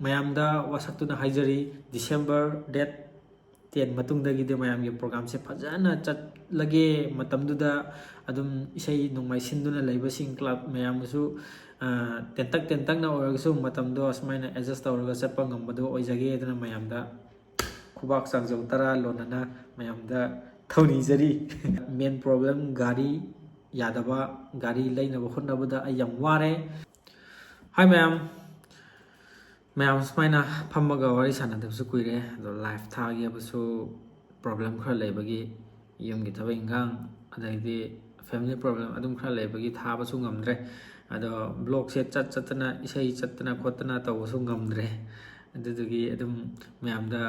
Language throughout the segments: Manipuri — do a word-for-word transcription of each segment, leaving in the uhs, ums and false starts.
ꯃꯌꯥꯝꯗ ꯋꯥꯁꯛꯇꯨꯅ ꯍꯥꯏꯖꯔꯤ, December date ten ꯃꯇꯨꯡꯗꯒꯤꯗꯤ ꯃꯌꯥꯝꯒꯤ programꯁꯦ ꯐꯖꯅ ꯆꯠꯂꯒꯦ꯫ ꯃꯇꯝꯗꯨꯗ ꯑꯗꯨꯝ ꯏꯁꯩ ꯅꯣꯡꯃꯥꯏ ꯁꯤꯟꯗꯨꯅ ꯂꯩꯕꯁꯤꯡ club ꯃꯌꯥꯝꯒꯁꯨ, ꯑ, ꯇꯦꯟꯇꯛ ꯇꯦꯟꯇꯛꯅ ꯑꯣꯏꯔꯒꯁꯨ ꯃꯇꯝꯗꯣ ꯑꯁꯨꯃꯥꯏꯅ adjust ꯇꯧꯔꯒ ꯆꯠꯄ ꯉꯝꯕꯗꯣ ꯑꯣꯏꯖꯒꯦꯗꯅ ꯃꯌꯥꯝꯗ ꯈꯨꯕꯥꯛ ꯆꯥꯡꯖꯧ ꯇꯔꯥ ꯂꯣꯟꯅꯅ ꯃꯌꯥꯝꯗ ꯊꯧꯅꯤꯖꯔꯤ꯫ Main problem ꯒꯥꯔꯤ ꯌꯥꯗꯕ, ꯒꯥꯔꯤ ꯂꯩꯅꯕ ꯍꯣꯠꯅꯕꯗ ꯑꯩ ꯌꯥꯝ ꯋꯥꯔꯦ꯫ Hi ꯃꯌꯥꯝ, ꯃꯌꯥꯝ ꯁꯨꯃꯥꯏꯅ ꯐꯝꯃꯒ ꯋꯥꯔꯤ ꯁꯥꯟꯅꯗꯕꯁꯨ ꯀꯨꯏꯔꯦ, ꯑꯗꯣ live ꯊꯥꯒꯦꯕꯁꯨ problem ꯈꯔ ꯂꯩꯕꯒꯤ, ꯌꯨꯝꯒꯤ ꯊꯕꯛ ꯏꯟꯈꯥꯡ, ꯑꯗꯩꯗꯤ family problem ꯑꯗꯨꯝ ꯈꯔ ꯂꯩꯕꯒꯤ ꯊꯥꯕꯁꯨ ꯉꯝꯗ꯭ꯔꯦ꯫ ꯑꯗꯣ vlogꯁꯦ ꯆꯠ ꯆꯠꯇꯅ, ꯏꯁꯩ ꯆꯠꯇꯅ ꯈꯣꯠꯇꯅ ꯇꯧꯕꯁꯨ ꯉꯝꯗ꯭ꯔꯦ꯫ ꯑꯗꯨꯗꯨꯒꯤ ꯑꯗꯨꯝ ꯃꯌꯥꯝꯗ,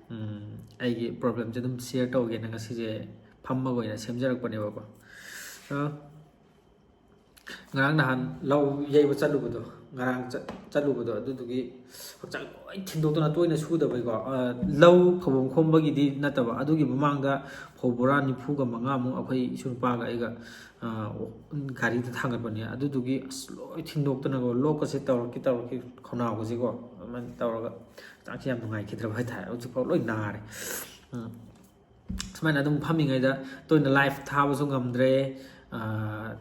ꯎꯝ, ꯑꯩꯒꯤ problemꯁꯦ ꯑꯗꯨꯝ share ꯇꯧꯒꯦꯅ ꯉꯁꯤꯁꯦ ꯐꯝꯃꯒ ꯑꯣꯏꯅ ꯁꯦꯝꯖꯔꯛꯄꯅꯦꯕꯀꯣ꯫ ꯑ, ꯉꯔꯥꯡ ꯅꯍꯥꯟ ꯂꯧ ꯌꯩꯕ ꯆꯠꯂꯨꯕꯗꯣ, ꯉꯔꯥꯡ ꯆꯠ-, ꯆꯠꯂꯨꯕꯗꯣ, ꯑꯗꯨꯗꯨꯒꯤ ꯍꯛꯆꯥꯡ ꯂꯣꯏ ꯊꯤꯟꯗꯣꯛꯇꯅ, ꯇꯣꯏꯅ ꯁꯨꯗꯕꯩꯀꯣ, ꯑ, ꯂꯧ ꯐꯧꯕꯣꯝ ꯈꯣꯝꯕꯒꯤꯗꯤ ꯅꯠꯇꯕ, ꯑꯗꯨꯒꯤ ꯃꯃꯥꯡꯗ ꯐꯧ ꯕꯣꯔꯥ ꯅꯤꯐꯨꯒ ꯃꯉꯥꯃꯨꯛ ꯑꯩꯈꯣꯏ ꯏꯁꯨ ꯅꯨꯄꯥꯒ ꯑꯩꯒ, ꯑ, ꯒꯥꯔꯤꯗ ꯊꯥꯡꯒꯠꯄꯅꯦ꯫ ꯑꯗꯨꯗꯨꯒꯤ ꯑꯁ ꯂꯣꯏ ꯊꯤꯟꯗꯣꯛꯇꯅꯀꯣ, ꯂꯣꯛꯀꯁꯦ ꯇꯧꯔꯛꯀꯦ ꯇꯧꯔꯛꯀꯦ ꯈꯧꯅꯥꯎꯒꯁꯦꯀꯣ, ꯑꯗꯨꯃꯥꯏꯅ ꯇꯧꯔꯒ ꯍꯛꯆꯥꯡꯁꯦ ꯌꯥꯝ ꯅꯨꯡꯉꯥꯏꯈꯤꯗ꯭ꯔꯕ ꯍꯥꯏꯇꯥꯔꯦ꯫ ꯍꯧꯖꯤꯛꯐꯥꯎ ꯂꯣꯏ ꯅꯥꯔꯦ꯫ ꯎꯝ꯫ ꯁꯨꯃꯥꯏꯅ ꯑꯗꯨꯝ ꯐꯝꯃꯤꯉꯩꯗ ꯇꯣꯏꯅ live ꯊꯥꯕꯁꯨ ꯉꯝꯗ꯭ꯔꯦ, ꯑꯥ,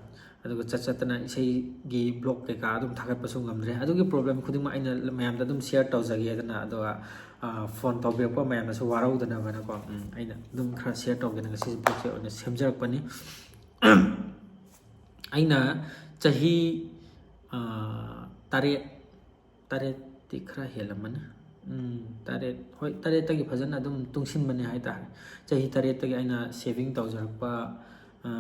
ꯑꯗꯨꯒ ꯆꯠ ꯆꯠꯇꯅ ꯏꯁꯩꯒꯤ vlog ꯀꯩꯀꯥ ꯑꯗꯨꯝ ꯊꯥꯒꯠꯄꯁꯨ ꯉꯝꯗ꯭ꯔꯦ꯫ ꯑꯗꯨꯒꯤ problem ꯈꯨꯗꯤꯡꯃꯛ ꯑꯩꯅ ꯃꯌꯥꯝꯗ ꯑꯗꯨꯝ share ꯇꯧꯖꯒꯦꯗꯅ, ꯑꯗꯨꯒ, ꯑꯥ, phone ꯇꯧꯕꯤꯔꯛꯄ ꯃꯌꯥꯝꯅꯁꯨ ꯋꯥꯔꯧꯗꯅꯕꯅꯀꯣ, ꯎꯝ, ꯑꯩꯅ ꯑꯗꯨꯝ ꯈꯔ share ꯇꯧꯒꯦꯅ ꯉꯁꯤꯁꯦ vlogꯁꯦ ꯑꯣꯏꯅ ꯁꯦꯝꯖꯔꯛꯄꯅꯤ꯫ ꯑꯩꯅ ꯆꯍꯤ, ꯑꯥ, ꯇꯔꯦꯠ, ꯇꯔꯦꯠꯇꯤ ꯈꯔ ꯍꯦꯜꯂꯝꯃꯅꯤ꯫ ꯎꯝ, ꯇꯔꯦꯠ, ꯍꯣꯏ, ꯇꯔꯦꯠꯇꯒꯤ ꯐꯖꯅ ꯑꯗꯨꯝ ꯇꯨꯡꯁꯤꯟꯕꯅꯦ ꯍꯥꯏꯇꯥꯔꯦ꯫ ꯆꯍꯤ ꯇꯔꯦꯠꯇꯒꯤ ꯑꯩꯅ saving ꯇꯧꯖꯔꯛꯄ, ꯑ,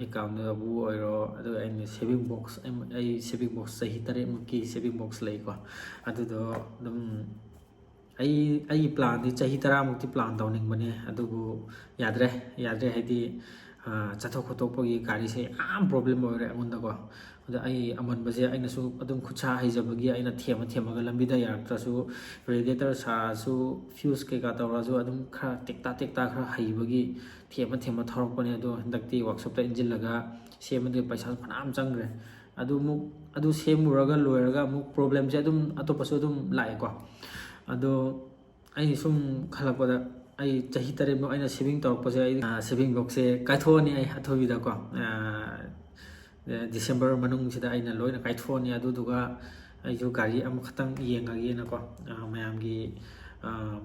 accountꯗꯕꯨ ꯑꯣꯏꯔꯣ, ꯑꯗꯨꯒ ꯑꯩꯅ saving box, ꯑꯩ, ꯑꯩ saving box ꯆꯍꯤ ꯇꯔꯦꯠꯃꯨꯛꯀꯤ saving box ꯂꯩꯀꯣ꯫ ꯑꯗꯨꯗꯣ ꯑꯗꯨꯝ ꯑꯩ, ꯑꯩꯒꯤ planꯗꯤ ꯆꯍꯤ ꯇꯔꯥꯃꯨꯛꯇꯤ plan ꯇꯧꯅꯤꯡꯕꯅꯦ, ꯑꯗꯨꯕꯨ ꯌꯥꯗ꯭ꯔꯦ, ꯌꯥꯗ꯭ꯔꯦ ꯍꯥꯏꯗꯤ, ꯑ, ꯆꯠꯊꯣꯛ ꯈꯣꯠꯇꯣꯛꯄꯒꯤ ꯒꯥꯔꯤꯁꯦ ꯌꯥꯝ problem ꯑꯣꯏꯔꯦ ꯑꯩꯉꯣꯟꯗꯀꯣ꯫ ꯑꯗ ꯑꯩ ꯑꯃꯟꯕꯁꯦ ꯑꯩꯅꯁꯨ ꯑꯗꯨꯝ ꯈꯨꯠꯁꯥ ꯍꯩꯖꯕꯒꯤ ꯑꯩꯅ ꯊꯦꯝꯃ ꯊꯦꯝꯃꯒ ꯂꯝꯕꯤꯗ ꯌꯥꯔꯛꯇ꯭ꯔꯁꯨ, radiator ꯁꯥꯔꯁꯨ, fuse ꯀꯩꯀꯥ ꯇꯧꯔꯁꯨ ꯑꯗꯨꯝ ꯈꯔ ꯇꯦꯛꯇꯥ ꯇꯦꯛꯇꯥ ꯈꯔ ꯍꯩꯕꯒꯤ ꯊꯦꯝꯃ ꯊꯦꯝꯃ ꯊꯧꯔꯛꯄꯅꯦ꯫ ꯑꯗꯣ ꯍꯟꯗꯛꯇꯤ workshopꯇ ꯏꯟꯁꯤꯜꯂꯒ ꯁꯦꯝꯕꯗ ꯄꯩꯁꯥꯁꯨ ꯐꯅꯌꯥꯝ ꯆꯪꯈ꯭ꯔꯦ꯫ ꯑꯗꯨꯃꯨꯛ ꯑꯗꯨ ꯁꯦꯝꯃꯨꯔꯒ ꯂꯣꯏꯔꯒ ꯑꯃꯨꯛ problemꯁꯦ ꯑꯗꯨꯝ ꯑꯇꯣꯞꯄꯁꯨ ꯑꯗꯨꯝ ꯂꯥꯛꯑꯦꯀꯣ꯫ ꯑꯗꯣ ꯑꯩ ꯁꯨꯝ ꯈꯜꯂꯛꯄꯗ, ꯑꯩ ꯆꯍꯤ ꯇꯔꯦꯠꯃꯨꯛ ꯑꯩꯅ saving ꯇꯧꯔꯛꯄꯁꯦ, ꯑꯩ, ꯑ, saving boxꯁꯦ ꯀꯥꯏꯊꯣꯛꯑꯅꯤ ꯑꯩ ꯑꯊꯨꯕꯤꯗꯀꯣ꯫ ꯑ, ꯑ, December ꯃꯅꯨꯡꯁꯤꯗ ꯑꯩꯅ ꯂꯣꯏꯅ ꯀꯥꯏꯊꯣꯛꯑꯅꯤ꯫ ꯑꯗꯨꯗꯨꯒ ꯑꯩꯁꯨ ꯒꯥꯔꯤ ꯑꯃꯈꯛꯇꯪ ꯌꯦꯡꯉꯒꯦꯅꯀꯣ, ꯑ, ꯃꯌꯥꯝꯒꯤ, ꯑ,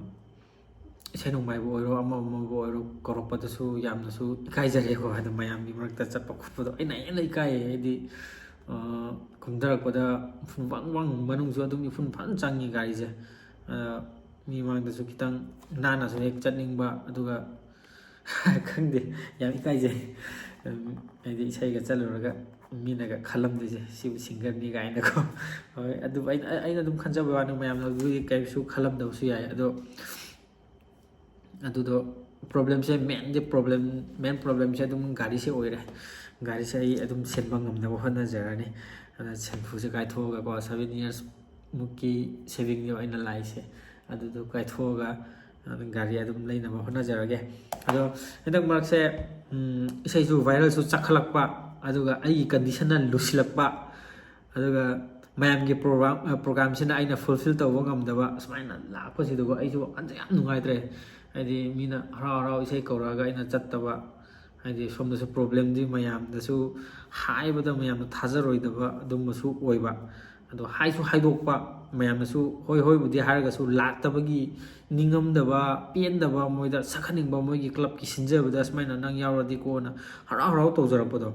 ꯏꯁꯩ ꯅꯣꯡꯃꯥꯏꯕꯨ ꯑꯣꯏꯔꯣ, ꯑꯃ ꯑꯃꯕꯨ ꯑꯣꯏꯔꯣ, ꯀꯧꯔꯛꯄꯗꯁꯨ ꯌꯥꯝꯅꯁꯨ ꯏꯀꯥꯏꯖꯔꯦꯀꯣ꯫ ꯑꯗꯣ ꯃꯌꯥꯝꯒꯤ ꯃꯔꯛꯇ ꯆꯠꯄ ꯈꯣꯠꯄꯗꯣ ꯑꯩꯅ ꯍꯦꯟꯅ ꯏꯀꯥꯏꯌꯦ꯫ ꯍꯥꯏꯗꯤ, ꯑ, ꯀꯨꯝꯊꯔꯛꯄꯗ ꯏꯐꯨꯟ ꯋꯥꯡ ꯋꯥꯡ, ꯃꯅꯨꯡꯁꯨ ꯑꯗꯨꯝ ꯏꯐꯨꯟ ꯐꯖꯅ ꯆꯪꯉꯤ ꯒꯥꯔꯤꯁꯦ꯫ ꯑ, ꯃꯤ ꯃꯥꯡꯗꯁꯨ ꯈꯤꯇꯪ ꯅꯥꯟꯅꯁꯨ ꯍꯦꯛ ꯆꯠꯅꯤꯡꯕ, ꯑꯗꯨꯒ ꯈꯪꯗꯦ, ꯌꯥꯝ ꯏꯀꯥꯏꯖꯩ꯫ ꯎꯝ, ꯍꯥꯏꯗꯤ ꯏꯁꯩꯒ ꯆꯠꯂꯨꯔꯒ ꯃꯤꯅꯒ ꯈꯜꯂꯝꯗꯣꯏꯁꯦ, "ꯁꯤꯕꯨ singerꯅꯤ" ꯀꯥꯏꯅꯀꯣ꯫ ꯍꯣꯏ, ꯑꯗꯨꯕꯨ ꯑꯩꯅ, ꯑꯩꯅ ꯑꯗꯨꯝ ꯈꯟꯖꯕ ꯋꯥꯅꯤ, ꯃꯌꯥꯝꯅ ꯑꯗꯨꯒꯤ ꯀꯔꯤꯁꯨ ꯈꯜꯂꯝꯗꯕꯁꯨ ꯌꯥꯏ꯫ ꯑꯗꯣ ꯑꯗꯨꯗꯣ problemꯁꯦ, mainꯗꯤ problem, main problemꯁꯦ ꯑꯗꯨꯝ ꯒꯥꯔꯤꯁꯦ ꯑꯣꯏꯔꯦ꯫ ꯒꯥꯔꯤꯁꯦ ꯑꯩ ꯑꯗꯨꯝ ꯁꯤꯟꯕ ꯉꯝꯅꯕ ꯍꯣꯠꯅꯖꯔꯅꯤ꯫ ꯑꯗ ꯁꯦꯝꯐꯨꯁꯦ ꯀꯥꯏꯊꯣꯛꯑꯒꯀꯣ, seven years ꯃꯨꯛꯀꯤ savingꯅꯦꯕ ꯑꯩꯅ ꯂꯥꯛꯏꯁꯦ꯫ ꯑꯗꯨꯗꯣ ꯀꯥꯏꯊꯣꯛꯑꯒ, ꯑꯗꯨꯝ ꯒꯥꯔꯤ ꯑꯗꯨꯝ ꯂꯩꯅꯕ ꯍꯣꯠꯅꯖꯔꯒꯦ꯫ ꯑꯗꯣ ꯍꯟꯗꯛ ꯃꯔꯛꯁꯦ, ꯎꯝ, ꯏꯁꯩꯁꯨ viralꯁꯨ ꯆꯠꯈꯠꯂꯛꯄ, ꯑꯗꯨꯒ ꯑꯩꯒꯤ conditionꯅ ꯂꯨꯁꯤꯜꯂꯛꯄ, ꯑꯗꯨꯒ ꯃꯌꯥꯝꯒꯤ program, ꯑ, programꯁꯤꯅ ꯑꯩꯅ fulfill ꯇꯧꯕ ꯉꯝꯗꯕ, ꯁꯨꯃꯥꯏꯅ ꯂꯥꯛꯄꯁꯤꯗꯀꯣ ꯑꯩꯁꯨ ꯋꯥꯈꯜꯁꯦ ꯌꯥꯝ ꯅꯨꯡꯉꯥꯏꯇ꯭ꯔꯦ꯫ ꯍꯥꯏꯗꯤ ꯃꯤꯅ ꯍꯔꯥꯎ ꯍꯔꯥꯎ ꯏꯁꯩ ꯀꯧꯔꯛꯑꯒ ꯑꯩꯅ ꯆꯠꯇꯕ, ꯍꯥꯏꯗꯤ ꯁꯣꯝꯗꯁꯨ problemꯗꯤ ꯃꯌꯥꯝꯗꯁꯨ ꯍꯥꯏꯕꯗ ꯃꯌꯥꯝꯅ ꯊꯥꯖꯔꯣꯏꯗꯕ ꯑꯗꯨꯝꯕꯁꯨ ꯑꯣꯏꯕ꯫ ꯑꯗꯣ ꯍꯥꯏꯁꯨ ꯍꯥꯏꯗꯣꯛꯄ, ꯃꯌꯥꯝꯅꯁꯨ ꯍꯣꯏ ꯍꯣꯏꯕꯨꯗꯤ ꯍꯥꯏꯔꯒꯁꯨ ꯂꯥꯛꯇꯕꯒꯤ ꯅꯤꯡꯉꯝꯗꯕ, ꯄꯦꯟꯗꯕ, ꯃꯣꯏꯗ ꯁꯛꯍꯟꯅꯤꯡꯕ, ꯃꯣꯏꯒꯤ clubꯀꯤ ꯁꯤꯟꯖꯕꯗ ꯁꯨꯃꯥꯏꯅ ꯅꯪ ꯌꯥꯎꯔꯗꯤꯀꯣꯅ ꯍꯔꯥꯎ ꯍꯔꯥꯎ ꯇꯧꯖꯔꯛꯄꯗꯣ꯫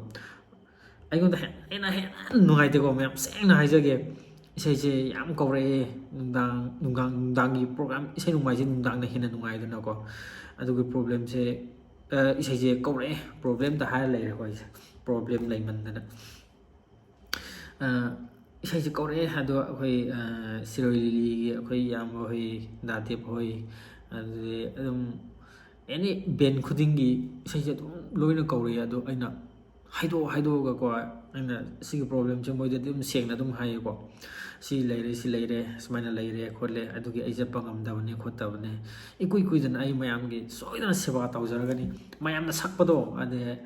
ꯑꯩꯉꯣꯟꯗ ꯍꯦꯟꯅ, ꯍꯦꯟꯅ ꯍꯦꯟꯅ ꯅꯨꯡꯉꯥꯏꯇꯦꯀꯣ, ꯃꯌꯥꯝ ꯁꯦꯡꯅ ꯍꯥꯏꯖꯒꯦ꯫ ꯏꯁꯩꯁꯦ ꯌꯥꯝ ꯀꯧꯔꯛꯑꯦ, ꯅꯨꯡꯗꯥꯡ, ꯅꯨꯡꯗꯥꯡ, ꯅꯨꯡꯗꯥꯡꯒꯤ program, ꯏꯁꯩ ꯅꯣꯡꯃꯥꯏꯁꯦ ꯅꯨꯡꯗꯥꯡꯅ ꯍꯦꯟꯅ ꯅꯨꯡꯉꯥꯏꯗꯅꯀꯣ꯫ ꯑꯗꯨꯒꯤ problemꯁꯦ, ꯑ, ꯏꯁꯩꯁꯦ ꯀꯧꯔꯛꯑꯦ, problemꯗ ꯍꯥꯏꯔ ꯂꯩꯔꯦꯀꯣ ꯑꯩꯁꯦ, problem ꯂꯩꯃꯟꯗꯅ꯫ ꯑ, ꯏꯁꯩꯁꯦ ꯀꯧꯔꯛꯑꯦ, ꯑꯗꯣ ꯑꯩꯈꯣꯏ, ꯑ, ꯁꯤꯔꯣꯏ ꯂꯤꯂꯤꯒꯤ ꯑꯩꯈꯣꯏ ꯏꯌꯥꯝꯕ ꯍꯣꯏ, ꯗꯥ ꯗꯦꯕ ꯍꯣꯏ, ꯑꯗꯨꯗꯤ ꯑꯗꯨꯝ any band ꯈꯨꯗꯤꯡꯒꯤ ꯏꯁꯩꯁꯦ ꯑꯗꯨꯝ ꯂꯣꯏꯅ ꯀꯧꯔꯛꯑꯦ꯫ ꯑꯗꯣ ꯑꯩꯅ ꯍꯥꯏꯗꯣꯛ ꯍꯥꯏꯗꯣꯛꯑꯒꯀꯣ, ꯑꯩꯅ ꯁꯤꯒꯤ problemꯁꯦ ꯃꯣꯏꯗꯗꯤ ꯑꯗꯨꯝ ꯁꯦꯡꯅ ꯑꯗꯨꯝ ꯍꯥꯏꯌꯦꯀꯣ, "ꯁꯤ ꯂꯩꯔꯦ, ꯁꯤ ꯂꯩꯔꯦ, ꯁꯨꯃꯥꯏꯅ ꯂꯩꯔꯦ ꯈꯣꯠꯂꯦ, ꯑꯗꯨꯒꯤ ꯑꯩ ꯆꯠꯄ ꯉꯝꯗꯕꯅꯦ ꯈꯣꯠꯇꯕꯅꯦ, ꯏꯀꯨꯏ ꯀꯨꯏꯗꯅ ꯑꯩ ꯃꯌꯥꯝꯒꯤ ꯁꯣꯏꯗꯅ ꯁꯦꯕꯥ ꯇꯧꯖꯔꯒꯅꯤ"꯫ ꯃꯌꯥꯝꯅ ꯁꯛꯄꯗꯣ, ꯑꯗꯩ,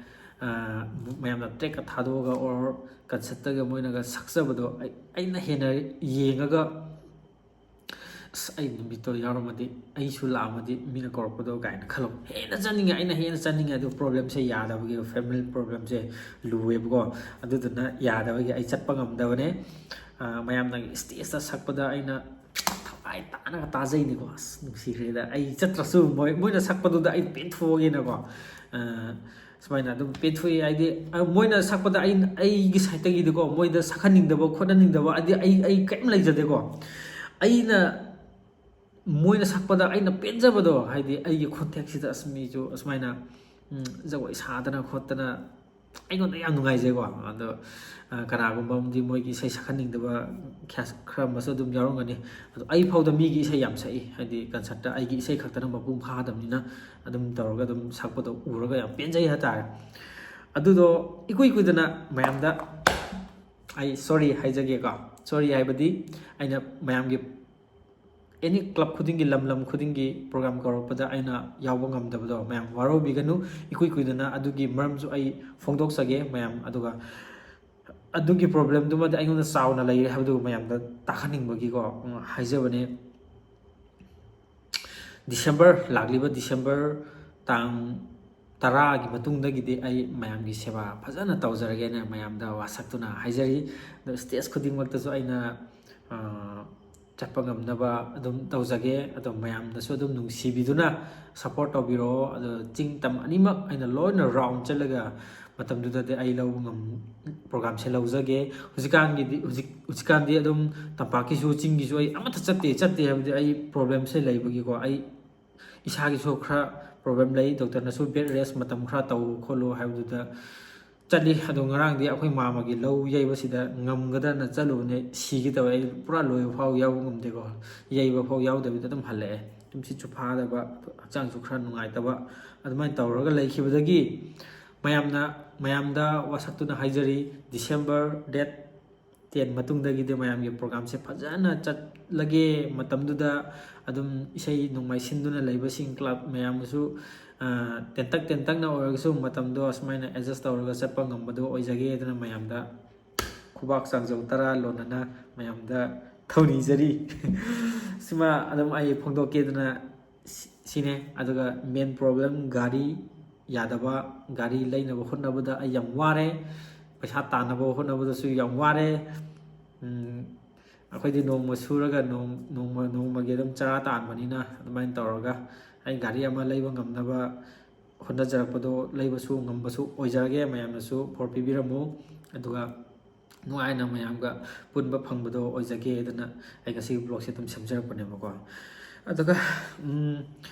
ꯃꯌꯥꯝꯅ ꯇ꯭ꯔꯦꯛꯀ ꯊꯥꯗꯣꯛꯑꯒ ꯑꯣꯔ ꯀꯟꯁꯔꯠꯇꯒ ꯃꯣꯏꯅꯒ ꯁꯛꯆꯕꯗꯣ ꯑꯩ ꯑꯩꯅ ꯍꯦꯟꯅ ꯌꯦꯡꯉꯒ, "ꯑꯁ, ꯑꯩ ꯅꯨꯃꯤꯠꯇꯣ ꯌꯥꯎꯔꯝꯃꯗꯤ, ꯑꯩꯁꯨ ꯂꯥꯛꯑꯝꯃꯗꯤ ꯃꯤꯅ ꯀꯧꯔꯛꯄꯗꯣ" ꯀꯥꯏꯅ ꯈꯜꯂꯣ꯫ ꯍꯦꯟꯅ ꯆꯠꯅꯤꯡꯉꯦ, ꯑꯩꯅ ꯍꯦꯟꯅ ꯆꯠꯅꯤꯡꯉꯦ꯫ ꯑꯗꯨ ꯄ꯭ꯔꯣꯕ꯭ꯂꯦꯝꯁꯦ ꯌꯥꯗꯕꯒꯤ, ꯐꯦꯃꯤꯂꯤ ꯄ꯭ꯔꯣꯕ꯭ꯂꯦꯝꯁꯦ ꯂꯨꯑꯦꯕꯀꯣ꯫ ꯑꯗꯨꯗꯨꯅ ꯌꯥꯗꯕꯒꯤ ꯑꯩ ꯆꯠꯄ ꯉꯝꯗꯕꯅꯦ꯫ ꯃꯌꯥꯝꯅ ꯁ꯭ꯇꯦꯖꯇ ꯁꯛꯄꯗ ꯑꯩꯅ ꯊꯋꯥꯏ ꯇꯥꯅꯒ ꯇꯥꯖꯩꯅꯤꯀꯣ꯫ ꯑꯁ, ꯅꯨꯡꯁꯤꯈ꯭ꯔꯦꯗ꯫ ꯑꯩ ꯆꯠꯇ꯭ꯔꯁꯨ ꯃꯣꯏ ꯃꯣꯏꯅ ꯁꯛꯄꯗꯨꯗ ꯑꯩ ꯄꯦꯟꯊꯣꯛꯑꯒꯦꯅꯀꯣ꯫ ꯁꯨꯃꯥꯏꯅ ꯑꯗꯨꯝ ꯄꯦꯟꯊꯣꯛꯏ꯫ ꯍꯥꯏꯗꯤ ꯃꯣꯏꯅ ꯁꯛꯄꯗ ꯑꯩ, ꯑꯩꯒꯤ ꯁꯥꯏꯠꯇꯒꯤꯗꯤꯀꯣ, ꯃꯣꯏꯗ ꯁꯛꯍꯟꯅꯤꯡꯗꯕ ꯈꯣꯠꯍꯟꯅꯤꯡꯗꯕ ꯑꯗꯤ ꯑꯩ ꯑꯩ ꯀꯔꯤꯝ ꯂꯩꯖꯗꯦꯀꯣ꯫ ꯑꯩꯅ ꯃꯣꯏꯅ ꯁꯛꯄꯗ ꯑꯩꯅ ꯄꯦꯟꯖꯕꯗꯣ, ꯍꯥꯏꯗꯤ ꯑꯩꯒꯤ ꯈꯣꯟꯊꯦꯛꯁꯤꯗ ꯑꯁ ꯃꯤꯁꯨ ꯑꯁꯨꯃꯥꯏꯅ ꯖꯒꯣꯏ ꯁꯥꯗꯅ ꯈꯣꯠꯇꯅ ꯑꯩꯉꯣꯟꯗ ꯌꯥꯝ ꯅꯨꯡꯉꯥꯏꯖꯩꯀꯣ꯫ ꯑꯗꯣ ꯀꯅꯥꯒꯨꯝꯕ ꯑꯃꯗꯤ ꯃꯣꯏꯒꯤ ꯏꯁꯩ ꯁꯛꯍꯟꯅꯤꯡꯗꯕ ꯈꯔ ꯑꯃꯁꯨ ꯑꯗꯨꯝ ꯌꯥꯎꯔꯝꯒꯅꯤ꯫ ꯑꯗꯣ ꯑꯩ ꯐꯥꯎꯗ ꯃꯤꯒꯤ ꯏꯁꯩ ꯌꯥꯝ ꯁꯛꯏ, ꯍꯥꯏꯗꯤ ꯀꯟꯁꯔꯠꯇ ꯑꯩꯒꯤ ꯏꯁꯩ ꯈꯛꯇꯅ ꯃꯄꯨꯡ ꯐꯥꯗꯕꯅꯤꯅ꯫ ꯑꯗꯨꯝ ꯇꯧꯔꯒ ꯑꯗꯨꯝ ꯁꯛꯄꯗꯣ ꯎꯔꯒ ꯌꯥꯝ ꯄꯦꯟꯖꯩ ꯍꯥꯏꯇꯥꯔꯦ꯫ ꯑꯗꯨꯗꯣ ꯏꯀꯨꯏ ꯀꯨꯏꯗꯅ ꯃꯌꯥꯝꯗ ꯑꯩ ꯁꯣꯔꯤ ꯍꯥꯏꯖꯒꯦꯀꯣ꯫ ꯁꯣꯔꯤ ꯍꯥꯏꯕꯗꯤ ꯑꯩꯅ ꯃꯌꯥꯝꯒꯤ ꯑꯦꯅꯤ ꯀ꯭ꯂꯕ ꯈꯨꯗꯤꯡꯒꯤ, ꯂꯝ ꯂꯝ ꯈꯨꯗꯤꯡꯒꯤ ꯄ꯭ꯔꯣꯒ꯭ꯔꯥꯝ ꯀꯧꯔꯛꯄꯗ ꯑꯩꯅ ꯌꯥꯎꯕ ꯉꯝꯗꯕꯗꯣ ꯃꯌꯥꯝ ꯋꯥꯔꯧꯕꯤꯒꯅꯨ꯫ ꯏꯀꯨꯏ ꯀꯨꯏꯗꯅ ꯑꯗꯨꯒꯤ ꯃꯔꯝꯁꯨ ꯑꯩ ꯐꯣꯡꯗꯣꯛꯆꯒꯦ ꯃꯌꯥꯝ꯫ ꯑꯗꯨꯒ ꯑꯗꯨꯒꯤ ꯄ꯭ꯔꯣꯕ꯭ꯂꯦꯝꯗꯨꯃꯗꯤ ꯑꯩꯉꯣꯟꯗ ꯆꯥꯎꯅ ꯂꯩꯔꯦ ꯍꯥꯏꯕꯗꯨ ꯃꯌꯥꯝꯗ ꯇꯥꯛꯍꯟꯅꯤꯡꯕꯒꯤꯀꯣ ꯍꯥꯏꯖꯕꯅꯦ꯫ ꯗꯤꯁꯦꯝꯕꯔ, ꯂꯥꯛꯂꯤꯕ ꯗꯤꯁꯦꯝꯕꯔ ꯇꯥꯡ ꯇꯔꯥꯒꯤ ꯃꯇꯨꯡꯗꯒꯤꯗꯤ ꯑꯩ ꯃꯌꯥꯝꯒꯤ ꯁꯦꯕꯥ ꯐꯖꯅ ꯇꯧꯖꯔꯒꯦꯅ ꯃꯌꯥꯝꯗ ꯋꯥꯁꯛꯇꯨꯅ ꯍꯥꯏꯖꯔꯤ꯫ ꯑꯗꯣ ꯁ꯭ꯇꯦꯖ ꯈꯨꯗꯤꯡꯃꯛꯇꯁꯨ ꯑꯩꯅ ꯆꯠꯄ ꯉꯝꯅꯕ ꯑꯗꯨꯝ ꯇꯧꯖꯒꯦ꯫ ꯑꯗꯣ ꯃꯌꯥꯝꯗꯁꯨ ꯑꯗꯨꯝ ꯅꯨꯡꯁꯤꯕꯤꯗꯨꯅ ꯁꯞꯄꯣꯔꯠ ꯇꯧꯕꯤꯔꯛꯑꯣ꯫ ꯑꯗꯣ ꯆꯤꯡ ꯇꯝ ꯑꯅꯤꯃꯛ ꯑꯩꯅ ꯂꯣꯏꯅ ꯔꯥꯎꯟ ꯆꯠꯂꯒ ꯃꯇꯝꯗꯨꯗꯗꯤ ꯑꯩ ꯂꯧꯕ ꯉꯝ ꯄ꯭ꯔꯣꯒ꯭ꯔꯥꯝꯁꯦ ꯂꯧꯖꯒꯦ꯫ ꯍꯧꯖꯤꯛꯀꯥꯟꯒꯤꯗꯤ, ꯍꯧꯖꯤꯛ ꯍꯧꯖꯤꯛꯀꯥꯟꯗꯤ ꯑꯗꯨꯝ ꯇꯝꯄꯥꯛꯀꯤꯁꯨ ꯆꯤꯡꯒꯤꯁꯨ ꯑꯩ ꯑꯃꯠꯇ ꯆꯠꯇꯦ꯫ ꯆꯠꯇꯦ ꯍꯥꯏꯕꯗꯤ ꯑꯩ ꯄ꯭ꯔꯣꯕ꯭ꯂꯦꯝꯁꯦ ꯂꯩꯕꯒꯤꯀꯣ꯫ ꯑꯩ ꯏꯁꯥꯒꯤꯁꯨ ꯈꯔ ꯄ꯭ꯔꯣꯕ꯭ꯂꯦꯝ ꯂꯩ꯫ ꯗꯣꯛꯇꯔꯅꯁꯨ "ꯕꯦꯗ ꯔꯦꯁ ꯃꯇꯝ ꯈꯔ ꯇꯧ ꯈꯣꯠꯂꯨ" ꯍꯥꯏꯕꯗꯨꯗ ꯆꯠꯂꯤ꯫ ꯑꯗꯣ ꯉꯔꯥꯡꯗꯤ ꯑꯩꯈꯣꯏ ꯃꯥꯃꯒꯤ ꯂꯧ ꯌꯩꯕꯁꯤꯗ ꯉꯝꯒꯗ꯭ꯔꯅ ꯆꯠꯂꯨꯕꯅꯦ, ꯁꯤꯒꯦ ꯇꯧꯋꯦ꯫ ꯑꯩ ꯄꯨꯔꯥ ꯂꯣꯏꯕ ꯐꯥꯎ ꯌꯥꯎꯕ ꯉꯝꯗꯦꯀꯣ꯫ ꯌꯩꯕ ꯐꯥꯎ ꯌꯥꯎꯗꯕꯤꯗ ꯑꯗꯨꯝ ꯍꯜꯂꯛꯑꯦ꯫ ꯇꯨꯝꯁꯤꯠꯁꯨ ꯐꯥꯗꯕ, ꯍꯛꯆꯥꯡꯁꯨ ꯈꯔ ꯅꯨꯡꯉꯥꯏꯇꯕ, ꯑꯗꯨꯃꯥꯏꯅ ꯇꯧꯔꯒ ꯂꯩꯈꯤꯕꯗꯒꯤ ꯃꯌꯥꯝꯅ, ꯃꯌꯥꯝꯗ ꯋꯥꯁꯛꯇꯨꯅ ꯍꯥꯏꯖꯔꯤ, ꯗꯤꯁꯦꯝꯕꯔ ꯗꯦꯠ ꯇꯦꯟ ꯃꯇꯨꯡꯗꯒꯤꯗꯤ ꯃꯌꯥꯝꯒꯤ ꯄ꯭ꯔꯣꯒꯥꯝꯁꯦ ꯐꯖꯅ ꯆꯠꯂꯒꯦ꯫ ꯃꯇꯝꯗꯨꯗ ꯑꯗꯨꯝ ꯏꯁꯩ ꯅꯣꯡꯃꯥꯏ ꯁꯤꯟꯗꯨꯅ ꯂꯩꯕꯁꯤꯡ ꯀ꯭ꯂꯕ ꯃꯌꯥꯝꯕꯨꯁꯨ, ꯑ, ꯇꯦꯟꯇꯛ ꯇꯦꯟꯇꯛꯅ ꯑꯣꯏꯔꯒꯁꯨ ꯃꯇꯝꯗꯣ ꯑꯁꯨꯃꯥꯏꯅ ꯑꯦꯗꯖꯁ ꯇꯧꯔꯒ ꯆꯠꯄ ꯉꯝꯕꯗꯣ ꯑꯣꯏꯖꯒꯦ ꯑꯗꯨꯅ ꯃꯌꯥꯝꯗ ꯈꯨꯕꯥꯛ ꯆꯥꯡꯖꯧ ꯇꯔꯥ ꯂꯣꯟꯅꯅ ꯃꯌꯥꯝꯗ ꯊꯧꯅꯤꯖꯔꯤ꯫ ꯁꯤꯃ ꯑꯗꯨꯝ ꯑꯩ ꯐꯣꯡꯗꯣꯛꯀꯦꯗꯅ ꯁꯤ-, ꯁꯤꯅꯦ꯫ ꯑꯗꯨꯒ ꯃꯦꯟ ꯄ꯭ꯔꯣꯕ꯭ꯂꯦꯝ, ꯒꯥꯔꯤ ꯌꯥꯗꯕ, ꯒꯥꯔꯤ ꯂꯩꯅꯕ ꯍꯣꯠꯅꯕꯗ ꯑꯩ ꯌꯥꯝ ꯋꯥꯔꯦ, ꯄꯩꯁꯥ ꯇꯥꯟꯅꯕ ꯍꯣꯠꯅꯕꯗꯁꯨ ꯌꯥꯝ ꯋꯥꯔꯦ꯫ ꯎꯝ, ꯑꯩꯈꯣꯏꯗꯤ ꯅꯣꯡꯃ ꯁꯨꯔꯒ ꯅꯣꯡ-, ꯅꯣꯡꯃ ꯅꯣꯡꯃꯒꯤ ꯑꯗꯨꯝ ꯆꯔꯥ ꯇꯥꯟꯕꯅꯤꯅ ꯑꯗꯨꯃꯥꯏꯅ ꯇꯧꯔꯒ ꯑꯩ ꯒꯥꯔꯤ ꯑꯃ ꯂꯩꯕ ꯉꯝꯅꯕ ꯍꯣꯠꯅꯖꯔꯛꯄꯗꯣ ꯂꯩꯕꯁꯨ ꯉꯝꯕꯁꯨ ꯑꯣꯏꯖꯔꯒꯦ꯫ ꯃꯌꯥꯝꯅꯁꯨ ꯐꯣꯔ ꯄꯤꯕꯤꯔꯝꯃꯨ, ꯑꯗꯨꯒ ꯅꯨꯡꯉꯥꯏꯅ ꯃꯌꯥꯝꯒ ꯄꯨꯟꯕ ꯐꯪꯕꯗꯣ ꯑꯣꯏꯖꯒꯦ ꯑꯗꯨꯅ ꯑꯩ ꯉꯁꯤꯒꯤ ꯕ꯭ꯂꯣꯒꯁꯦ ꯑꯗꯨꯝ ꯁꯦꯝꯖꯔꯛꯄꯅꯦꯕꯀꯣ꯫ ꯑꯗꯨꯒ, ꯎꯝ,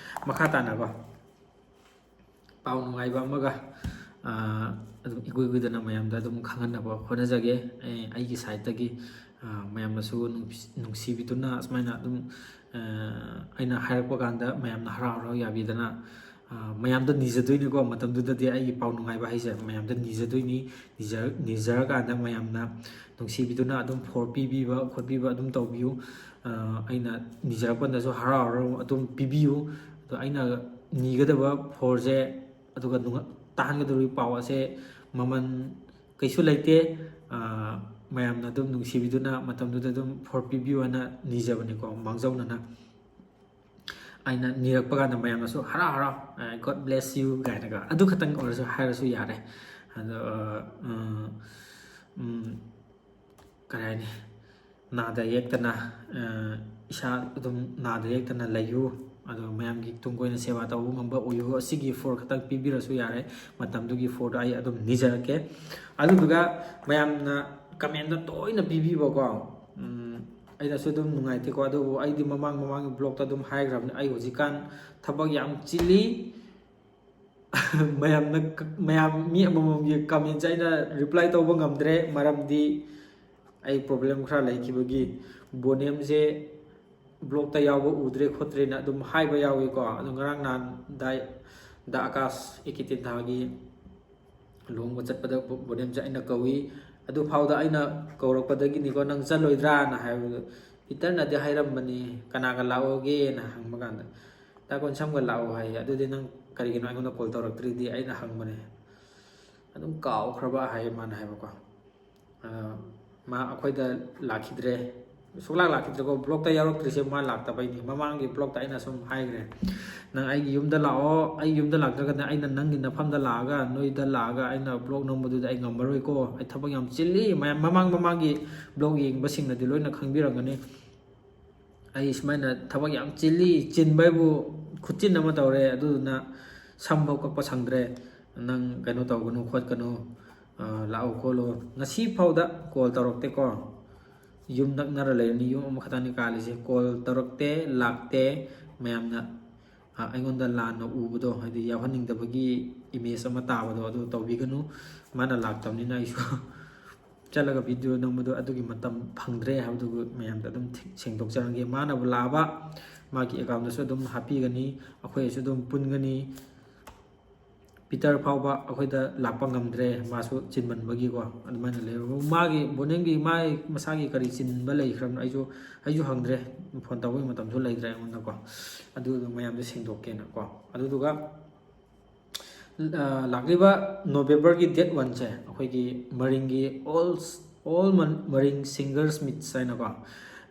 ꯃꯈꯥ ꯇꯥꯅꯀꯣ, ꯄꯥꯎ ꯅꯨꯡꯉꯥꯏꯕ ꯑꯃꯒ, ꯑꯥ, ꯑꯗꯨꯝ ꯏꯀꯨꯏ ꯀꯨꯏꯗꯅ ꯃꯌꯥꯝꯗ ꯑꯗꯨꯝ ꯈꯪꯍꯟꯅꯕ ꯍꯣꯠꯅꯖꯒꯦ꯫ ꯑꯩ, ꯑꯩꯒꯤ ꯁꯥꯏꯠꯇꯒꯤ, ꯑꯥ, ꯃꯌꯥꯝꯅꯁꯨ ꯅꯨꯡꯁꯤ-, ꯅꯨꯡꯁꯤꯕꯤꯗꯨꯅ ꯑꯁꯨꯃꯥꯏꯅ ꯑꯗꯨꯝ, ꯑꯥ, ꯑꯩꯅ ꯍꯥꯏꯔꯛꯄ ꯀꯥꯟꯗ ꯃꯌꯥꯝꯅ ꯍꯔꯥꯎ ꯍꯔꯥꯎ ꯌꯥꯕꯤꯗꯅ, ꯑꯥ, ꯃꯌꯥꯝꯗ ꯅꯤꯖꯗꯣꯏꯅꯤꯀꯣ꯫ ꯃꯇꯝꯗꯨꯗꯗꯤ ꯑꯩꯒꯤ ꯄꯥꯎ ꯅꯨꯡꯉꯥꯏꯕ ꯍꯥꯏꯁꯦ ꯃꯌꯥꯝꯗ ꯅꯤꯖꯗꯣꯏꯅꯤ꯫ ꯅꯤꯖ-, ꯅꯤꯖꯔꯀꯥꯟꯗ ꯃꯌꯥꯝꯅ ꯅꯨꯡꯁꯤꯕꯤꯗꯨꯅ ꯑꯗꯨꯝ ꯐꯣꯔ ꯄꯤꯕꯤꯕ ꯈꯣꯠꯄꯤꯕ ꯑꯗꯨꯝ ꯇꯧꯕꯤꯌꯨ꯫ ꯑꯥ, ꯑꯩꯅ ꯅꯤꯖꯔꯛꯄꯗꯁꯨ ꯍꯔꯥꯎ ꯍꯔꯥꯎ ꯑꯗꯨꯝ ꯄꯤꯕꯤꯌꯨ꯫ ꯑꯗꯣ ꯑꯩꯅ ꯅꯤꯒꯗꯕ ꯐꯣꯔꯁꯦ, ꯑꯗꯨꯒ ꯅꯨꯡꯉ-, ꯇꯥꯍꯟꯒꯗꯧꯔꯤꯕ ꯄꯥꯎ ꯑꯁꯦ ꯃꯃꯜ ꯀꯩꯁꯨ ꯂꯩꯇꯦ꯫ ꯑꯥ, ꯃꯌꯥꯝꯅ ꯑꯗꯨꯝ ꯅꯨꯡꯁꯤꯕꯤꯗꯨꯅ ꯃꯇꯝꯗꯨꯗ ꯑꯗꯨꯝ ꯐꯣꯔ ꯄꯤꯕꯤꯌꯨ ꯍꯥꯏꯅ ꯅꯤꯖꯕꯅꯤꯀꯣ, ꯃꯥꯡꯖꯧꯅꯅ꯫ ꯑꯩꯅ ꯅꯤꯔꯛꯄ ꯀꯥꯟꯗ ꯃꯌꯥꯝꯅꯁꯨ ꯍꯔꯥꯎ ꯍꯔꯥꯎ, ꯑ, "God bless you" ꯀꯥꯏꯅꯒ ꯑꯗꯨ ꯈꯛꯇꯪ ꯑꯣꯏꯔꯁꯨ ꯍꯥꯏꯔꯁꯨ ꯌꯥꯔꯦ꯫ ꯑꯗꯣ, ꯑ, ꯎꯝ, ꯎꯝ, ꯀꯔꯤ ꯍꯥꯏꯅꯤ, ꯅꯥꯗ ꯌꯦꯛꯇꯅ, ꯑ, ꯏꯁꯥ ꯑꯗꯨꯝ ꯅꯥꯗ ꯌꯦꯛꯇꯅ ꯂꯩꯌꯨ꯫ ꯑꯗꯣ ꯃꯌꯥꯝꯒꯤ ꯇꯨꯡ ꯀꯣꯏꯅ ꯁꯦꯕꯥ ꯇꯧꯕ ꯉꯝꯕ ꯑꯣꯏꯌꯨ꯫ ꯑꯁꯤꯒꯤ ꯐꯣꯔ ꯈꯛꯇꯪ ꯄꯤꯕꯤꯔꯁꯨ ꯌꯥꯔꯦ꯫ ꯃꯇꯝꯗꯨꯒꯤ ꯐꯣꯔꯗꯣ ꯑꯩ ꯑꯗꯨꯝ ꯅꯤꯖꯔꯛꯀꯦ꯫ ꯑꯗꯨꯗꯨꯒ ꯃꯌꯥꯝꯅ ꯀꯃꯦꯟꯗ ꯇꯣꯏꯅ ꯄꯤꯕꯤꯕꯀꯣ, ꯎꯝ, ꯑꯩꯅꯁꯨ ꯑꯗꯨꯝ ꯅꯨꯡꯉꯥꯏꯇꯦꯀꯣ꯫ ꯑꯗꯨꯕꯨ ꯑꯩꯗꯤ ꯃꯃꯥꯡ ꯃꯃꯥꯡꯒꯤ ꯕ꯭ꯂꯣꯛꯇ ꯑꯗꯨꯝ ꯍꯥꯏꯈ꯭ꯔꯕꯅꯤ, ꯑꯩ ꯍꯧꯖꯤꯛꯀꯥꯟ ꯊꯕꯛ ꯌꯥꯝ ꯆꯤꯜꯂꯤ꯫ ꯃꯌꯥꯝꯅ ꯀ-, ꯃꯌꯥꯝ ꯃꯤ ꯑꯃꯃꯝꯒꯤ ꯀꯃꯦꯟꯁꯦ ꯑꯩꯅ ꯔꯤꯄ꯭ꯂꯥꯏ ꯇꯧꯕ ꯉꯝꯗ꯭ꯔꯦ, ꯃꯔꯝꯗꯤ ꯑꯩ ꯄ꯭ꯔꯣꯕ꯭ꯂꯦꯝ ꯈꯔ ꯂꯩꯈꯤꯕꯒꯤ꯫ ꯕꯣꯅꯦꯝꯁꯦ ꯕ꯭ꯂꯣꯛꯇ ꯌꯥꯎꯕ ꯎꯗ꯭ꯔꯦ ꯈꯣꯠꯇ꯭ꯔꯦꯅ ꯑꯗꯨꯝ ꯍꯥꯏꯕ ꯌꯥꯎꯏꯀꯣ꯫ ꯑꯗꯣ ꯉꯔꯥꯡ ꯅꯍꯥꯟ ꯗꯥꯏ-, ꯗꯥ ꯑꯀꯥꯁ ꯑꯦ ꯀꯦ ꯇꯦꯟꯊꯥꯒꯤ ꯂꯨꯍꯣꯡꯕ ꯆꯠꯄꯗ ꯕꯣ-, ꯕꯣꯅꯦꯝꯁꯦ ꯑꯩꯅ ꯀꯧꯏ꯫ ꯑꯗꯨꯐꯥꯎꯗ ꯑꯩꯅ ꯀꯧꯔꯛꯄꯗꯒꯤꯅꯤꯀꯣ, "ꯅꯪ ꯆꯠꯂꯣꯏꯗ꯭ꯔꯥꯅ?" ꯍꯥꯏꯕꯗꯣ, ꯄꯤꯇꯔꯅꯗꯤ ꯍꯥꯏꯔꯝꯕꯅꯤ, "ꯀꯅꯥꯒ ꯂꯥꯛꯑꯣꯒꯦꯅ?" ꯍꯪꯕ ꯀꯥꯟꯗ, "ꯗꯥ ꯀꯣꯟꯁꯝꯒ ꯂꯥꯛꯑꯣ" ꯍꯥꯏꯌꯦ꯫ "ꯑꯗꯨꯗꯤ ꯅꯪ ꯀꯔꯤꯒꯤꯅꯣ ꯑꯩꯉꯣꯟꯗ ꯀꯣꯜ ꯇꯧꯔꯛꯇ꯭ꯔꯤꯗꯤ?" ꯑꯩꯅ ꯍꯪꯕꯅꯦ꯫ "ꯑꯗꯨꯝ ꯀꯥꯎꯈ꯭ꯔꯕ" ꯍꯥꯏꯌꯦ ꯃꯥꯅ ꯍꯥꯏꯕꯀꯣ꯫ ꯑ, ꯃꯥ ꯑꯩꯈꯣꯏꯗ ꯂꯥꯛꯈꯤꯗ꯭ꯔꯦ, ꯁꯨꯛꯂꯥꯛ ꯂꯥꯛꯈꯤꯗ꯭ꯔꯦꯀꯣ, ꯕ꯭ꯂꯣꯛꯇ ꯌꯥꯎꯔꯛꯇ꯭ꯔꯤꯁꯦ ꯃꯥ ꯂꯥꯛꯇꯕꯩꯅꯤ꯫ ꯃꯃꯥꯡꯒꯤ ꯕ꯭ꯂꯣꯛꯇ ꯑꯩꯅ ꯁꯨꯝ ꯍꯥꯏꯈ꯭ꯔꯦ, "ꯅꯪ ꯑꯩꯒꯤ ꯌꯨꯝꯗ ꯂꯥꯛꯑꯣ, ꯑꯩ ꯌꯨꯝꯗ ꯂꯥꯛꯇ꯭ꯔꯒꯅ ꯑꯩꯅ ꯅꯪꯒꯤ ꯅꯐꯝꯗ ꯂꯥꯛꯑꯒ, ꯅꯣꯏꯗ ꯂꯥꯛꯑꯒ ꯑꯩꯅ ꯕ꯭ꯂꯣꯛ ꯅꯝꯕꯗꯨꯗꯤ ꯑꯩ ꯉꯝꯃꯔꯣꯏꯀꯣ, ꯑꯩ ꯊꯕꯛ ꯌꯥꯝ ꯆꯤꯜꯂꯤ"꯫ ꯃꯌꯥꯝ, ꯃꯃꯥꯡ ꯃꯃꯥꯡꯒꯤ ꯕ꯭ꯂꯣꯛ ꯌꯦꯡꯕꯁꯤꯡꯅꯗꯤ ꯂꯣꯏꯅ ꯈꯪꯕꯤꯔꯝꯒꯅꯤ꯫ "ꯑꯩ ꯁꯨꯃꯥꯏꯅ ꯊꯕꯛ ꯌꯥꯝ ꯆꯤꯜꯂꯤ", ꯆꯤꯟꯕ ꯍꯥꯏꯕꯨ ꯈꯨꯠꯆꯤꯟ ꯑꯃ ꯇꯧꯔꯦ, ꯑꯗꯨꯗꯨꯅ ꯁꯝꯐꯥꯎ ꯀꯛꯄ ꯁꯪꯗ꯭ꯔꯦ꯫ "ꯅꯪ ꯀꯩꯅꯣ ꯇꯧꯒꯅꯨ ꯈꯣꯠꯀꯅꯨ, ꯑ, ꯂꯥꯛꯎ ꯈꯣꯠꯂꯨ"꯫ ꯉꯁꯤ ꯐꯥꯎꯗ ꯀꯣꯜ ꯇꯧꯔꯛꯇꯦꯀꯣ꯫ ꯌꯨꯝ ꯅꯛꯅꯔ ꯂꯩꯔꯅꯤ, ꯌꯨꯝ ꯑꯃꯈꯛꯇꯅꯤ ꯀꯥꯜꯂꯤꯁꯦ꯫ ꯀꯣꯜ ꯇꯧꯔꯛꯇꯦ, ꯂꯥꯛꯇꯦ꯫ ꯃꯌꯥꯝꯅ, ꯑ, ꯑꯩꯉꯣꯟꯗ ꯂꯥꯟꯅ ꯎꯕꯗꯣ, ꯍꯥꯏꯗꯤ ꯌꯥꯎꯍꯟꯅꯤꯡꯗꯕꯒꯤ ꯏꯃꯦꯖ ꯑꯃ ꯇꯥꯕꯗꯣ, ꯑꯗꯨ ꯇꯧꯕꯤꯒꯅꯨ꯫ ꯃꯥꯅ ꯂꯥꯛꯇꯕꯅꯤꯅ ꯑꯩꯁꯨ ꯆꯠꯂꯒ ꯚꯤꯗꯤꯑꯣ ꯅꯝꯕꯗꯣ ꯑꯗꯨꯒꯤ ꯃꯇꯝ ꯐꯪꯗ꯭ꯔꯦ ꯍꯥꯏꯕꯗꯨ ꯃꯌꯥꯝꯗ ꯑꯗꯨꯝ ꯊꯤ-, ꯁꯦꯡꯗꯣꯛꯆꯔꯝꯒꯦ꯫ ꯃꯥꯅꯕꯨ ꯂꯥꯛꯑꯕ ꯃꯥꯒꯤ ꯑꯦꯀꯥꯎꯟꯗꯁꯨ ꯑꯗꯨꯝ ꯍꯥꯞꯄꯤꯒꯅꯤ, ꯑꯩꯈꯣꯏꯁꯨ ꯑꯗꯨꯝ ꯄꯨꯟꯒꯅꯤ꯫ ꯄꯤꯇꯔ ꯐꯥꯎꯕ ꯑꯩꯈꯣꯏꯗ ꯂꯥꯛꯄ ꯉꯝꯗ꯭ꯔꯦ, ꯃꯥꯁꯨ ꯆꯤꯟꯃꯟꯕꯒꯤꯀꯣ꯫ ꯑꯗꯨꯃꯥꯏꯅ ꯂꯩ꯫ ꯃꯥꯒꯤ, ꯕꯣꯅꯦꯟꯒꯤ ꯃꯥꯒꯤ ꯃꯁꯥꯒꯤ ꯀꯔꯤ ꯆꯤꯟꯕ ꯂꯩꯈ꯭ꯔꯕꯅꯣ ꯑꯩꯁꯨ, ꯑꯩꯁꯨ ꯍꯪꯗ꯭ꯔꯦ, ꯐꯣꯟ ꯇꯧꯕꯒꯤ ꯃꯇꯝꯁꯨ ꯂꯩꯇ꯭ꯔꯦ ꯑꯩꯉꯣꯟꯗꯀꯣ꯫ ꯑꯗꯨꯗꯣ ꯃꯌꯥꯝꯗ ꯁꯦꯡꯗꯣꯛꯀꯦꯅꯀꯣ꯫ ꯑꯗꯨꯗꯨꯒ, ꯑ, ꯂꯥꯛꯂꯤꯕ ꯅꯣꯕꯦꯝꯕꯔꯒꯤ ꯗꯦꯠ ꯋꯥꯟꯁꯦ ꯑꯩꯈꯣꯏꯒꯤ ꯃꯔꯤꯡꯒꯤ ꯑꯣꯜ, ꯑꯣꯜ ꯃꯟ-, ꯃꯔꯤꯡ ꯁꯤꯡꯒꯔꯁ ꯃꯤꯠꯁ ꯍꯥꯏꯅꯀꯣ,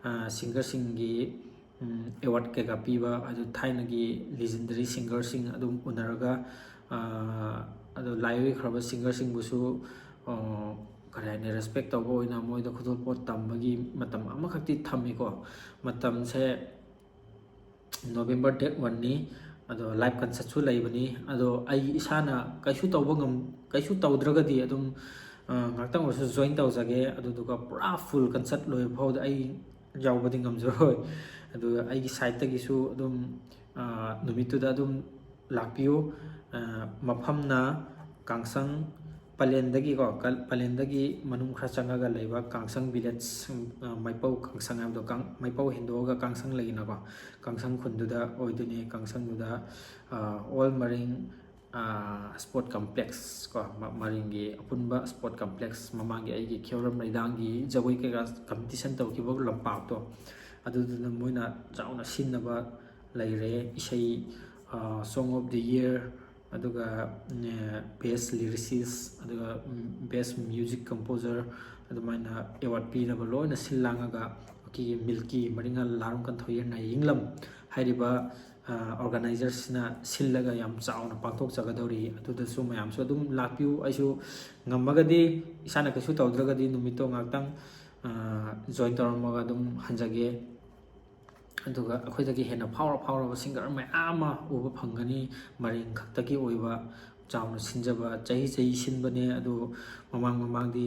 ꯑ, ꯁꯤꯡꯒꯔꯁꯤꯡꯒꯤ, ꯎꯝ, ꯑꯦꯋꯥꯔꯗ ꯀꯩꯀꯥ ꯄꯤꯕ, ꯑꯗꯨ ꯊꯥꯏꯅꯒꯤ ꯂꯤꯖꯦꯟꯗꯔꯤ ꯁꯤꯡꯒꯔꯁꯤꯡ ꯑꯗꯨꯝ ꯎꯅꯔꯒ, ꯑ, ꯑꯗꯣ ꯂꯥꯏ ꯑꯣꯏꯈ꯭ꯔꯕ ꯁꯤꯡꯒꯔꯁꯤꯡꯕꯨꯁꯨ, ꯑ, ꯀꯔꯤ ꯍꯥꯏꯅꯤ, ꯔꯦꯁꯄꯦꯛ ꯇꯧꯕ ꯑꯣꯏꯅ ꯃꯣꯏꯗ ꯈꯨꯗꯣꯜꯄꯣꯠ ꯇꯝꯕꯒꯤ ꯃꯇꯝ ꯑꯃꯈꯛꯇꯤ ꯊꯝꯃꯤꯀꯣ꯫ ꯃꯇꯝꯁꯦ ꯅꯣꯕꯦꯝꯕꯔ ꯗꯦꯠ ꯋꯥꯟꯅꯤ꯫ ꯑꯗꯣ ꯂꯥꯏꯚ ꯀꯟꯁꯔꯠꯁꯨ ꯂꯩꯕꯅꯤ꯫ ꯑꯗꯣ ꯑꯩ ꯏꯁꯥꯅ ꯀꯩꯁꯨ ꯇꯧꯕ ꯉꯝ-, ꯀꯩꯁꯨ ꯇꯧꯗ꯭ꯔꯒꯗꯤ ꯑꯗꯨꯝ, ꯑ, ꯉꯥꯛꯇꯪ ꯑꯣꯏꯔꯁꯨ ꯖꯣꯏꯟ ꯇꯧꯖꯒꯦ꯫ ꯑꯗꯨꯗꯨꯒ ꯄꯨꯔꯥ ꯐꯨꯜ ꯀꯟꯁꯔꯠ ꯂꯣꯏꯕ ꯐꯥꯎꯗ ꯑꯩ ꯌꯥꯎꯕꯗꯤ ꯉꯝꯖꯔꯣꯏ꯫ ꯑꯗꯨꯒ ꯑꯩꯒꯤ ꯁꯥꯏꯠꯇꯒꯤꯁꯨ ꯑꯗꯨꯝ, ꯑ, ꯅꯨꯃꯤꯠꯇꯨꯗ ꯑꯗꯨꯝ ꯂꯥꯛꯄꯤꯌꯨ꯫ ꯑ, ꯃꯐꯝꯅ ꯀꯥꯡꯁꯪ ꯄꯂꯦꯟꯗꯒꯤꯀꯣ, ꯀ-, ꯄꯂꯦꯟꯗꯒꯤ ꯃꯅꯨꯡ ꯈꯔ ꯆꯪꯉꯒ ꯂꯩꯕ ꯀꯥꯡꯁꯪ ꯚꯤꯂꯦꯖ, ꯑ, ꯃꯩꯄꯧ ꯀꯥꯡꯁꯪ ꯍꯥꯏꯕꯗꯣ, ꯀꯥꯡ-, ꯃꯩꯄꯧ ꯍꯦꯟꯗꯣꯛꯑꯒ ꯀꯥꯡꯁꯪ ꯂꯩꯅꯀꯣ, ꯀꯥꯡꯁꯪ ꯈꯨꯟꯗꯨꯗ ꯑꯣꯏꯗꯣꯏꯅꯦ꯫ ꯀꯥꯡꯁꯪꯗꯨꯗ, ꯑ, ꯑꯣꯜ ꯃꯔꯤꯡ ꯁ꯭ꯄꯣꯔꯠ ꯀꯝꯄ꯭ꯂꯦꯛꯁ ꯀꯣ, ꯃ-, ꯃꯔꯤꯡꯒꯤ ꯑꯄꯨꯟꯕ ꯁ꯭ꯄꯣꯔꯠ ꯀꯝꯄ꯭ꯂꯦꯛꯁ, ꯃꯃꯥꯡꯒꯤ ꯑꯩꯒꯤ ꯈꯦꯔꯣꯂꯝ ꯂꯩꯗꯥꯡꯒꯤ ꯖꯒꯣꯏ ꯀꯩꯀꯥ ꯀꯝꯄꯤꯇꯤꯁꯟ ꯇꯧꯈꯤꯕ ꯂꯝꯄꯥꯛꯇꯣ, ꯑꯗꯨꯗꯨꯅ ꯃꯣꯏꯅ ꯆꯥꯎꯅ ꯁꯤꯟꯅꯕ ꯂꯩꯔꯦ꯫ ꯏꯁꯩ, Song of the Year, ꯑꯗꯨꯒ best lyricist, ꯑꯗꯨꯒ best music composer, ꯑꯗꯨꯃꯥꯏꯅ ꯑꯦꯋꯥꯔꯗ ꯄꯤꯅꯕ ꯂꯣꯏꯅ ꯁꯤꯜ ꯂꯥꯡꯉꯒ ꯑꯩꯈꯣꯏꯒꯤ ꯃꯤꯜꯀꯤ ꯃꯔꯤꯉꯥ ꯂꯥꯔꯨꯡ ꯀꯟꯊꯣꯏ ꯅꯥꯌꯤꯡꯂꯝ ꯍꯥꯏꯔꯤꯕ ꯑꯣꯔꯒꯅꯥꯏꯖꯔꯁꯤꯅ ꯁꯤꯜꯂꯒ ꯌꯥꯝ ꯆꯥꯎꯅ ꯄꯥꯡꯊꯣꯛꯆꯒꯗꯧꯔꯤ꯫ ꯑꯗꯨꯗꯁꯨ ꯃꯌꯥꯝꯁꯨ ꯑꯗꯨꯝ ꯂꯥꯛꯄꯤꯌꯨ꯫ ꯑꯩꯁꯨ ꯉꯝꯃꯒꯗꯤ, ꯏꯁꯥꯅ ꯀꯩꯁꯨ ꯇꯧꯗ꯭ꯔꯒꯗꯤ, ꯅꯨꯃꯤꯠꯇꯣ ꯉꯥꯛꯇꯪ ꯖꯣꯏꯟ ꯇꯧꯔꯝꯃꯒ ꯑꯗꯨꯝ ꯍꯟꯖꯒꯦ꯫ ꯑꯗꯨꯒ ꯑꯩꯈꯣꯏꯗꯒꯤ ꯍꯦꯟꯅ ꯐꯥꯎꯔ ꯐꯥꯎꯔꯕ ꯁꯤꯡꯒꯔ ꯃꯌꯥꯝ ꯑꯃ ꯎꯕ ꯐꯪꯒꯅꯤ꯫ ꯃꯔꯤꯡ ꯈꯛꯇꯒꯤ ꯑꯣꯏꯕ ꯆꯥꯎꯅ ꯁꯤꯟꯖꯕ, ꯆꯍꯤ ꯆꯍꯤ ꯁꯤꯟꯕꯅꯦ꯫ ꯑꯗꯨ ꯃꯃꯥꯡ ꯃꯃꯥꯡꯗꯤ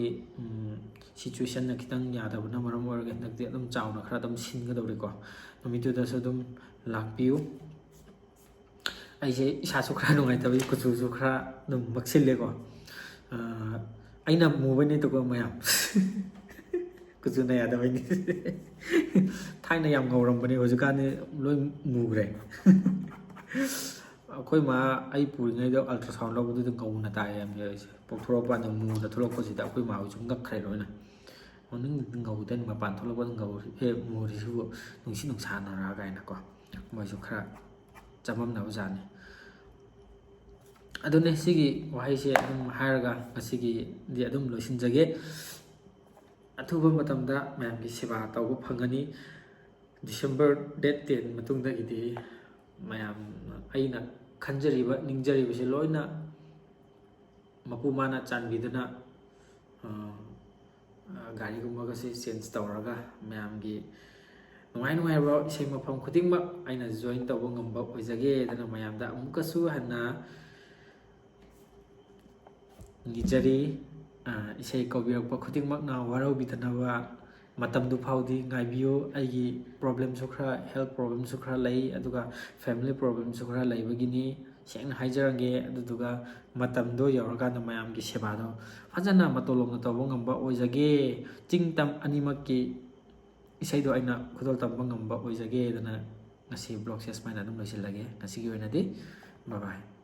ꯁꯤꯆꯨꯋꯦꯁꯟꯅ ꯈꯤꯇꯪ ꯌꯥꯗꯕꯅ ꯃꯔꯝ ꯑꯣꯏꯔꯒ ꯍꯟꯗꯛꯇꯤ ꯑꯗꯨꯝ ꯆꯥꯎꯅ ꯈꯔ ꯑꯗꯨꯝ ꯁꯤꯟꯒꯗꯧꯔꯤꯀꯣ꯫ ꯅꯨꯃꯤꯠꯇꯨꯗꯁꯨ ꯑꯗꯨꯝ ꯂꯥꯛꯄꯤꯌꯨ꯫ ꯑꯩꯁꯦ ꯏꯁꯥꯁꯨ ꯈꯔ ꯅꯨꯡꯉꯥꯏꯇꯕꯒꯤ ꯀꯨꯆꯨꯁꯨ ꯈꯔ ꯑꯗꯨꯝ ꯃꯛꯁꯤꯜꯂꯦꯀꯣ꯫ ꯑꯩꯅ ꯃꯨꯕꯩ ꯅꯠꯇꯦꯀꯣ ꯃꯌꯥꯝ, ꯀꯨꯆꯨꯅ ꯌꯥꯗꯕꯩꯅꯤ꯫ ꯊꯥꯏꯅ ꯌꯥꯝ ꯉꯧꯔꯝꯕꯅꯦ, ꯍꯧꯖꯤꯛꯀꯥꯟꯗꯤ ꯂꯣꯏ ꯃꯨꯈ꯭ꯔꯦ꯫ ꯑꯩꯈꯣꯏ ꯃꯥ ꯑꯩ ꯄꯨꯔꯤꯉꯩꯗ ultrasound ꯂꯧꯕꯗꯨꯗ ꯉꯧꯅ ꯇꯥꯏ ꯌꯥꯝ꯫ ꯑꯩꯁꯦ ꯄꯣꯛꯊꯣꯔꯛꯄ ꯀꯥꯟꯗ ꯃꯨꯅ ꯊꯣꯛꯂꯛꯄꯁꯤꯗ ꯑꯩꯈꯣꯏ ꯃꯥ ꯍꯣꯏꯁꯨ ꯉꯛꯈ꯭ꯔꯦ ꯂꯣꯏꯅ꯫ "ꯑꯣ, ꯅꯪ ꯉꯧꯗꯅ ꯃꯄꯥꯟ ꯊꯣꯛꯂꯛꯄꯗ ꯉꯧꯔꯤ-, ꯑꯦ, ꯃꯨꯔꯤꯁꯤꯕꯨ ꯅꯨꯡꯁꯤꯠ ꯅꯨꯡꯁꯥꯅꯔꯥ?" ꯀꯥꯏꯅꯀꯣ꯫ ꯃꯣꯏꯁꯨ ꯈꯔ ꯆꯃꯝꯅꯕ ꯖꯥꯠꯅꯤ꯫ ꯑꯗꯨꯅꯦ, ꯁꯤꯒꯤ ꯋꯥꯍꯩꯁꯦ ꯑꯗꯨꯝ ꯍꯥꯏꯔꯒ ꯉꯁꯤꯒꯤꯗꯤ ꯑꯗꯨꯝ ꯂꯣꯏꯁꯤꯟꯖꯒꯦ꯫ ꯑꯊꯨꯕ ꯃꯇꯝꯗ ꯃꯌꯥꯝꯒꯤ ꯁꯦꯕꯥ ꯇꯧꯕ ꯐꯪꯒꯅꯤ꯫ December date ten ꯃꯇꯨꯡꯗꯒꯤꯗꯤ ꯃꯌꯥꯝ, ꯑꯩꯅ ꯈꯟꯖꯔꯤꯕ, ꯅꯤꯡꯖꯔꯤꯕꯁꯦ ꯂꯣꯏꯅ ꯃꯄꯨ ꯃꯥꯅ ꯆꯥꯟꯕꯤꯗꯨꯅ, ꯑ, ꯑ, ꯒꯥꯔꯤꯒꯨꯝꯕꯒꯁꯦ change ꯇꯧꯔꯒ ꯃꯌꯥꯝꯒꯤ ꯅꯨꯡꯉꯥꯏ ꯅꯨꯡꯉꯥꯏꯕ ꯏꯁꯩ ꯃꯐꯝ ꯈꯨꯗꯤꯡꯃꯛ ꯑꯩꯅ join ꯇꯧꯕ ꯉꯝꯕ ꯑꯣꯏꯖꯒꯦꯗꯅ ꯃꯌꯥꯝꯗ ꯑꯃꯨꯛꯀꯁꯨ ꯍꯟꯅ ꯅꯤꯖꯔꯤ꯫ ꯑ, ꯏꯁꯩ ꯀꯧꯕꯤꯔꯛꯄ ꯈꯨꯗꯤꯡꯃꯛꯅ ꯋꯥꯔꯧꯕꯤꯗꯅꯕ, ꯃꯇꯝꯗꯨ ꯐꯥꯎꯗꯤ ꯉꯥꯏꯕꯤꯌꯨ꯫ ꯑꯩꯒꯤ problemꯁꯨ ꯈꯔ, health problemꯁꯨ ꯈꯔ ꯂꯩ, ꯑꯗꯨꯒ family problemꯁꯨ ꯈꯔ ꯂꯩꯕꯒꯤꯅꯤ, ꯁꯦꯡꯅ ꯍꯥꯏꯖꯔꯒꯦ꯫ ꯑꯗꯨꯗꯨꯒ ꯃꯇꯝꯗꯣ ꯌꯧꯔꯀꯥꯟꯗ ꯃꯌꯥꯝꯒꯤ ꯁꯦꯕꯥꯗꯣ ꯐꯖꯅ ꯃꯇꯣꯂꯣꯝꯅ ꯇꯧꯕ ꯉꯝꯕ ꯑꯣꯏꯖꯒꯦ꯫ ꯆꯤꯡ ꯇꯝ ꯑꯅꯤꯃꯛꯀꯤ ꯏꯁꯩꯗꯣ ꯑꯩꯅ ꯈꯨꯗꯣꯜ ꯇꯝꯕ ꯉꯝꯕ ꯑꯣꯏꯖꯒꯦꯗꯅ ꯉꯁꯤ vlogꯁꯦ ꯁꯨꯃꯥꯏꯅ ꯑꯗꯨꯝ ꯂꯣꯏꯁꯤꯜꯂꯒꯦ꯫ ꯉꯁꯤꯒꯤ ꯑꯣꯏꯅꯗꯤ bye bye꯫